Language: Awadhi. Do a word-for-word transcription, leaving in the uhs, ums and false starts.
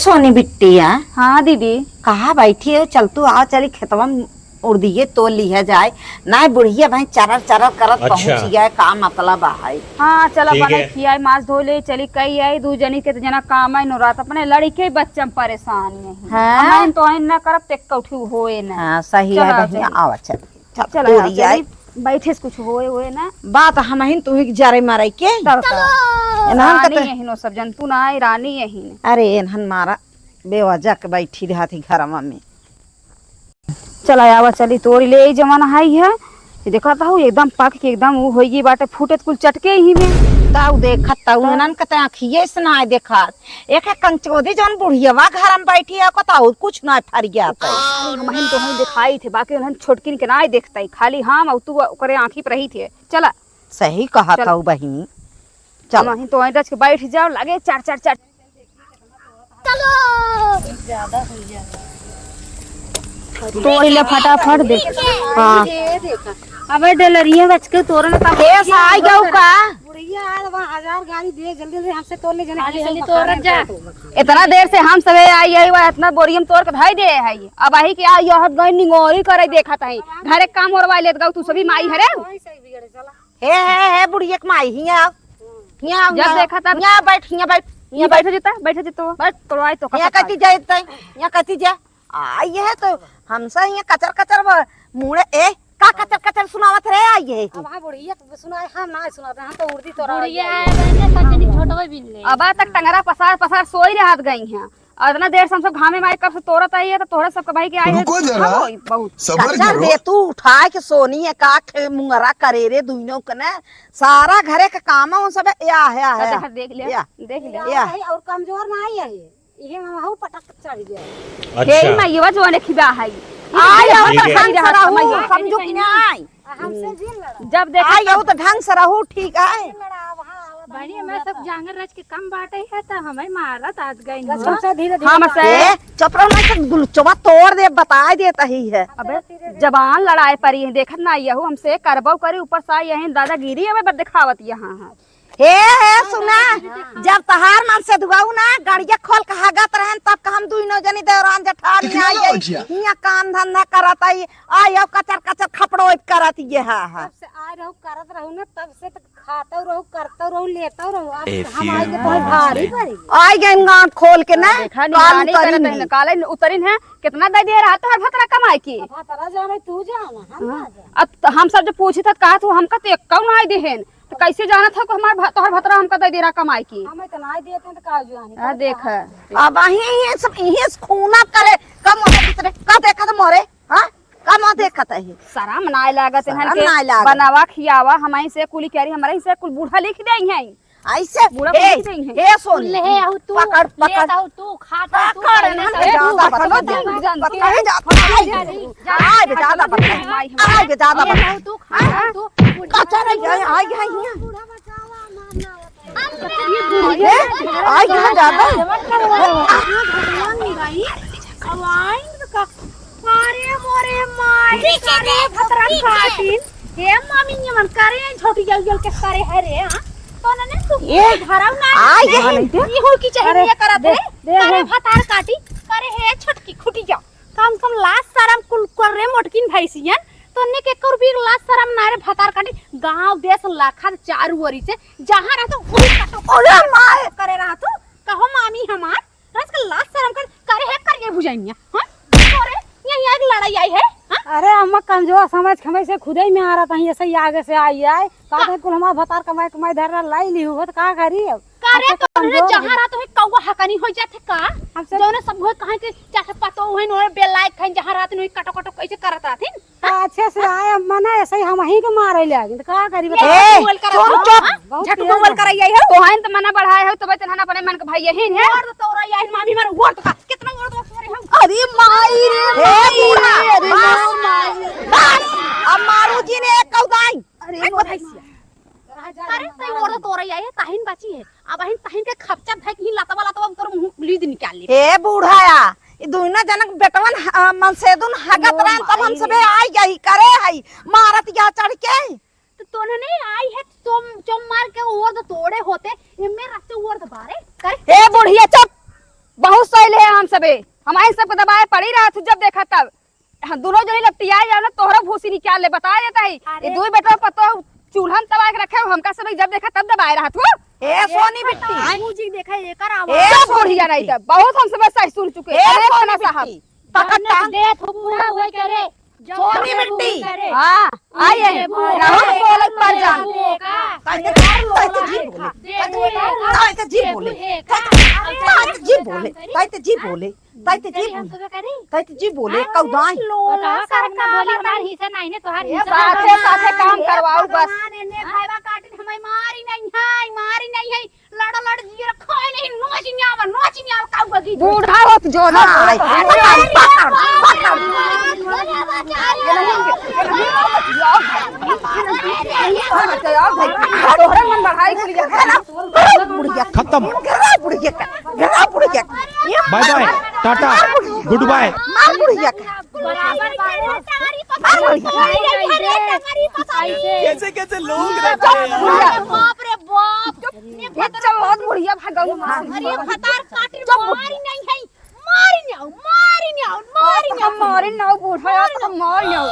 सोनी बिट्टिया। हाँ दीदी। कहाँ बैठी हो? चल तू आओ, चली खेतवा में उड़दिये तोड़ लिया जाए। नाहीं बुढ़िया भाई चरर चरर करत अच्छा। पहुँच गया है, का मतलब है? हाँ चला ठीक बना है। खियाई, मांस धो ले, चली कई आई, दू जनी के तो जना काम है, नो रात अपने लड़के बच्चा में परेशान नहीं। हाँ। हम तो आइन ना करब, ते कौठी होए ना। हाँ सही चला है बहिन, चली। आवा चल। चल, चल, तोरी चल, आई। बैठे से कुछ होए, होए ना। बात हमहिन तू ही जरे मारे के। तब का? एनहन रानी कते यही नो सब जन, तू ना आई, रानी यही ने। अरे, एनहन मारा बेवजह के बैठी रहत ही घरमा में। चल, आवा, चली, तोरी ले आई जवन हाई है। ये देखा था, एकदम पक के एकदम वो होई गई बाटे, फूटे त कुल चटके ही में। ताऊ देखत, ताऊ हाँ। एनहन कते आँखिए से ना देखत। एक एक कंचोदी जौन बुढ़ियवा घर में बैठी है, ओका तो और कुछ ना फरियात है। हमहिन तो हम दिखाई थे, बाकी उन्हन छोटकिन के ना देखता ही, खाली हम और तू ओकरे आँखी पर रही थे। चला। सही कहत चल। हऊ बहिनी। चल। हमहिन तो वहीं रच के बैठ जाओ, लगे चार, चार, चार। चलो। तोड़ ले फटाफट दे। हाँ। अबे डलरिया बच के तोड़ ना, तब केस आई गऊ का? बुढ़िया आल बा, हजार गाली दिए, जल्दी जल्दी हमसे तोड़ ले, जने हाली हमसे हाली बखाने तोड़त जा। में बहुत होगा। इतना देर से हम सबे आई, आई बा, इतना बोरियम तोड़ के धई दे है। अब आही के आई, यहत गई निंगोरी करे देखत है। घरे काम ओरवा लेत गऊ, तू सभी माई हरे। वही सही बिगड़े, चला। हे, हे, हे, बुढ़िया के माई, हियाँ आओ। हियाँ आओ, जब हियाँ देखा आओ। तब हियाँ बैठ, हियाँ बैठ, हियाँ हियाँ बैठ। बैठ जेता, बैठ जेतो। बैठ। तोड़वाई तो हियाँ कथा कती जाए तई, हियाँ कती जा। आ, ये है तो हमसे हियाँ कचर कचर ब-, मुड़े, ए, का कचर कचर सुनावत रहे, आ, ये है। अब हाँ बुढ़िया के सुनाए, हम ना सुनाते, हम तो उड़दी तोड़ा बुढ़िया आए। आए बहन, सब जनी छोटवे बिन ले। अब तक टंगरा पसार पसार सोई रहत गई हैं। और इतना देर से हम सब घामे में आए, कब से तोड़त आई है, तो तोहरे सबके भाई के आए हैं। रुको जरा, हाँ, बहुत। सबर कचर करो। दे तू उठाए के सोनी है का खे मुंगरा करे रे दुइनों के ने। सारा घरे के काम हम सब या है, या और है। देखा, देख लिया, या। देख लिया। या। और कमजोर ना आई है ये। इहे में हऊ पटक चढ़ गया। अच्छा। हे माईवा जो ने खिबा है। आ, ये आओ तो ठीक है। ढंग से रहू, समझो कि नहीं? हमसे जिन लड़ा। जब देखा आ, तब आओ तो ढंग से रहू, ठीक है? जिन लड़ा, वहाँ आवा, बहनी, हमें सब जांगर रच के कम बाटे है, तो हमें मारत आज गई बस हो। हमसे धीरे धीरे हम से ए, चुप रहो, नहीं तो गुलचवा तोड़ दे, बताए देता ही है। अबे, जबान लड़ाए परी है, देखत ना यहू हमसे करबो करी, ऊपर से यही दादागिरी अबे बद दिखावत यहाँ है। हे, हे, सुना, जब तहार मन से दुआऊ ना, गड़िया खोल के हगत रहन, तब का हम दुइनो जनी देवरान जेठानी आई गई। हियाँ काम धंधा करत आई, आई हो कचर कचर खपड़ो करत ये हा, हा। तब से आए रहू, करत रहू ना, तब से तो खातौ रहू, करतौ रहू, लेतौ रहू। अब हम आए के तोहे भारी पड़ी। आई गई गाँठ खोल के ना, देखा, काल निगरानी उतरिन करत है। काले उतरिन है, कितना दे दे रहा तोहर भतरा कमाए के? भतरा जाने, तू जाना, हम ना जाने। अब त-, हम सब जो पूछी था, कहा तू हमका तो एक कौन आई देहेन, तो कैसे जानत हो कि हमार भ-, तोहर भतरा हमका दे दे रहा कमाई की? हम इतना ही देते हैं तो का जानी, आ, तब देख। कहाँ से? अब अहीं ये सब, इहे से खूना करे, कम होते कितने, का देखत मोरे, हाँ? का मुँह देखत है? शरम नाय लागत शरम इन्हन के नाय लागत। बनावा खियावा, हमही से कुली करी, हमरे से कुल बूढ़ा लिख देई हैं। ऐसे, बूढ़ा ए, लिख देई हैं। ए, सोनी, ले, आहू तू, पकड़, ले, पकड़। आहू तू, खा, तू, पकड़, पहले इन्हन तो के तू, ज्यादा पकड़, बता, पकड़, पकड़, पकड़, पकड़, पकड़, पकड़, पकड़, पकड़, पकड़, ज्यादा पकड़। भाई, हम आगे ज्यादा ये बता। कहू तू खा, हाँ? तू बुढ़ा कचर है, बूढ़ा आई, आई, आई, बूढ़ा बचावा, मारना होता है। ये बुढ़िया, ए, आई, यहाँ ज्यादा। भगवान नहीं भाई, अब आइन का, अरे मोरे माई, पीछे करे देख, भतरा पीछे। काटिन। हे मामी, ये मन करे, छोटी जल जल के करे है रे, हाँ? तो ना, ना, तू ए, धरम ना, आ, ये नहीं, नहीं, ये हो की चाहिए, अरे, ये करत दे, है, दे, करे हो। भतार काटी, करे है छोटकी खुटी जा। कम से कम लाज शरम कुल कर रे मोटकिन भैंसियन। तोन्ने के कर भी लाज शरम ना रे भतार काटी। गांव देश लाखा चारू ओरी से जहां रहतो उही कटो अरे माय। करे रहतो। कहो मामी हमार, रस के लाज शरम कर, करे है कर ये बुझाइनिया। हां? करे यही एक लड़ाई आई है। हां? अरे अम्मा कमजोर समझ के हमें से खुदे ही में आ रहा था, ऐसे ही आगे से आई है। का कहते कुल हमार भतार कमाई कमाई धर लाई ली हो तो का करी अब? का रे, हमसे तो कमजोर जहाँ है। रात में कौआ हकनी हो जाथे का? हमसे जौने सब हुए कहें कि चाहे पतो हुए नोरे बेलायक हैं, जहाँ रात में कटो कटो कैसे करत रहथिन? तो अच्छे से आए, मना ऐसे ही हम ही के मारे ले आगे, तो का करी ये बताओ? ए, बोल कर चुप, रहो, चुप। हाँ? बहुत झट तेज बोल है। कर आई हो। तोहन तो मना बढ़ाए हो, तो बचन हना अपने मन के भाई यही है। और तो तोरा यही मामी मार, और तो का, कितना और तो करे हम। अरे माई रे, ए, माई रे, बूढ़ा, अरे बस, माई। बस, अब मारू जी ने एक कौदाई। अरे एक मोर भैंसिया। अरे, तई ओर तो तोरे आई है, तहिन बाची है। अब अहिन तहिन के खपचा धइ के ही लतवा, लतवा तोर मुंह लीद निकाल ले। ए बूढ़ाया, ई दुइना जनक बेटवन ह-, मनसेदुन हगत रहन, तब हम सबे आई गई करे हई, मारत या चढ़ के। तो तोने नहीं आई है, चोम, चोम मार के ओर तो तोड़े होते, एमे रखते ओर तो बारे, करे। ए बुढ़िया चुप, बहुत सही ले सबे, हमारे सबके दबाए पड़ी रहा तू जब देखा तब। हम दोनों जनी लपटियाए जाओ ना, तोहरा भूसी निकाल ले, बता देता है। अरे। ये दो बेटा पतो चूल्हा में दबाए के रखे हो, हमका सब जब देखा तब दबाए रहा तू। ए सोनी बिट्टी। मुंह जी देखा एकर आवाज। ए सब बुढ़िया नहीं तब, बहुत हम सब सही सुन चुके। ए अरे सोनी खाना साहब। बिट्टी। पकड़ टांग। देत हो बूढ़ा होई के रे। सोनी बिट्टी। हाँ, आइए। राहुल बोलत पर जान। ताई ते, ताई ते जी बोले। ताई ते, ताई ते जी बोले। ताई ते, ताई ते जी बोले। ताई ते जी बोले। ताई ते जी बोले। ताई ते जी बोले। कौदाई। लोला सरकार बोली, हमार हिस्सा नहीं ने, तोहार हिस्सा। साथे, साथे काम करवाऊ बस। एने भाईवा काटिन हमारी मारी नहीं है, मारी नहीं है। लड़ लड़ जिए रखो है नहीं, नोच नहीं आवा, नोच नहीं आवा, काऊ बगी। बूढ़ा होत जो ना। हाँ, पकड़, पकड़, पकड़। तोहरे मन बढ़ाई के लिए। बुढ़िया। खत्म। बुढ़िया का, बुढ़िया का। Bye bye, tata, goodbye. मार बुढ़िया का। कैसे कैसे लोग रहते हैं। बाप रे बाप। बच्चा बहुत बुढ़िया भागल। अरे भतार काट मारी नहीं है। मारी नहीं, मारी नहीं, मारी नहीं। मारी नहीं, बूढ़ा, मारी नहीं।